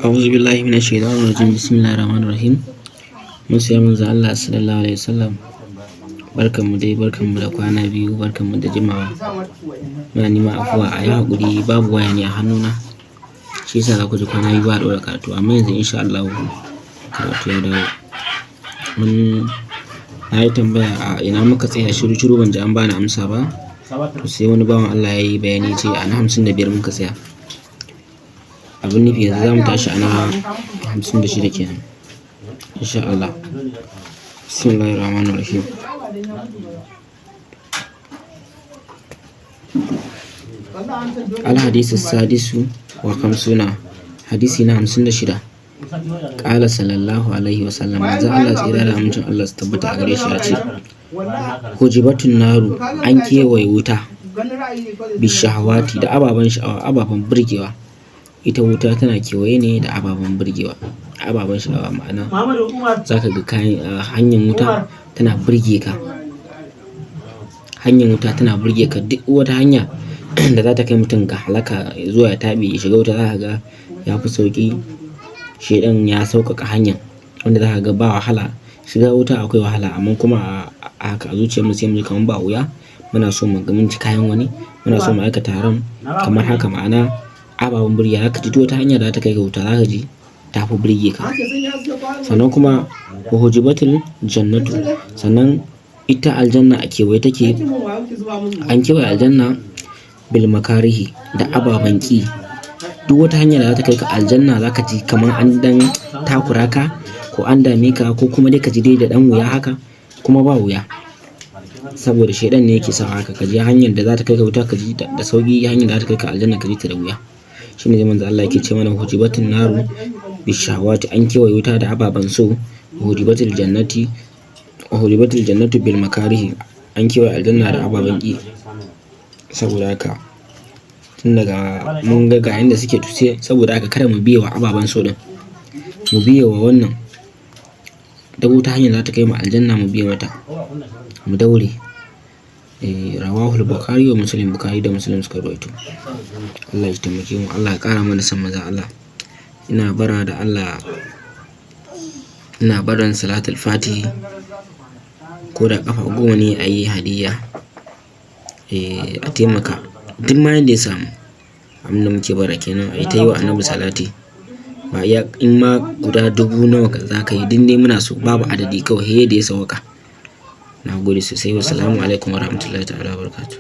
A'udhu billahi minash shaitanir rajim. Bismillahir rahmanir rahim. Masoya manzon Allah sallallahu alaihi wasallam. Barkanmu dai, barkanmu da kwana biyu, barkanmu da jimawa. Muna neman afuwa, a yi haƙuri, babu waya ne a hannuna. Shi yasa za ku ji kwana biyu ba a ɗora karatu, amma yanzu insha Allahu karatu ya dawo. Mun na yi tambaya a ina muka tsaya, shiru shiru ban ji an bani amsa ba. To sai wani bawan Allah ya yi bayani, ce a na 55 muka tsaya. Abin nufi, yanzu za mu tashi a na 56 kenan. Insha Allah. Bismillahir rahmanir rahim. Al-hadisu sadisu wa khamsuna, hadisi na 56. Ƙala sallallahu alaihi wasallam, manzon Allah tsira da amincin Allah su tabbata a gare shi ya ce: Hujibatun naru, an kewaye wuta, bishahawati, da ababen sha'awa, ababen burgewa. Ita wuta tana kewaye ne da ababen burgewa, ababen sha'awa. Ma'ana, zaka ga kayan hanyar wuta tana burge ka, hanyar wuta tana burge ka. Duk wata hanya da za ta kai mutum ga halaka zuwa ya taɓe, ya shiga wuta, za ka ga ya fi sauƙi. Shaiɗan ya sauƙaƙa hanyar wanda za ka ga ba wahala. Shiga wuta akwai wahala, amma kuma a haka a zuciyarmu sai mu ji kamar ba wuya. Muna so mu ga mun ci kayan wani, muna so mu aikata haram kamar haka. Ma'ana, ababen burgewa, za ka ji duk wata hanya da za ta kai ga wuta, za ka ji ta fi burge ka. Sannan kuma wa hujibatul jannatu, sannan ita aljanna a kewaye take, an kewaye aljanna bil makarihi, da ababen ƙi. Duk wata hanya da za ta kai ka aljanna, za ka ji kamar an dan takura ka, ko an dame ka, ko kuma dai ka ji dai da ɗan wuya haka, kuma ba wuya, saboda shaiɗan ne yake sa haka. Ka ji hanyar da za ta kai ka wuta ka ji da sauƙi, hanyar da za ta kai ka aljanna ka ji ta da wuya. Shine manzo Allah yake ce mana: hujibatun naru bishahawati, an kewaye wuta da ababen so, hujibatul jannati, hujibatul jannatu bil makarihi, an kewaye aljanna da ababen ƙi. Saboda haka, tun daga mun ga ga yanda suke tuse, saboda haka kada mu biye wa ababen so din, mu biye wa wannan da wuta, hanyar za ta kai mu aljanna, mu biye mata, mu daure. Eh, rawahul Bukhari wa Muslim, Bukhari da Muslim suka rawaito. Allah ya taimake mu, Allah ya kara mana san manzon Allah. Ina bara da Allah, ina baran salatul fatihi ko da kafa 10 ne, a yi hadiyya, eh, a taimaka duk ma yanda ya samu. Abin da muke bara kenan, a yi ta yi wa Annabi salati. Ba iya in ma guda dubu nawa za ka yi, duk dai muna so, babu adadi, kawai sai da ya sauka. Na gode sosai. Wassalamu alaikum warahmatullahi ta'ala wabarakatuh.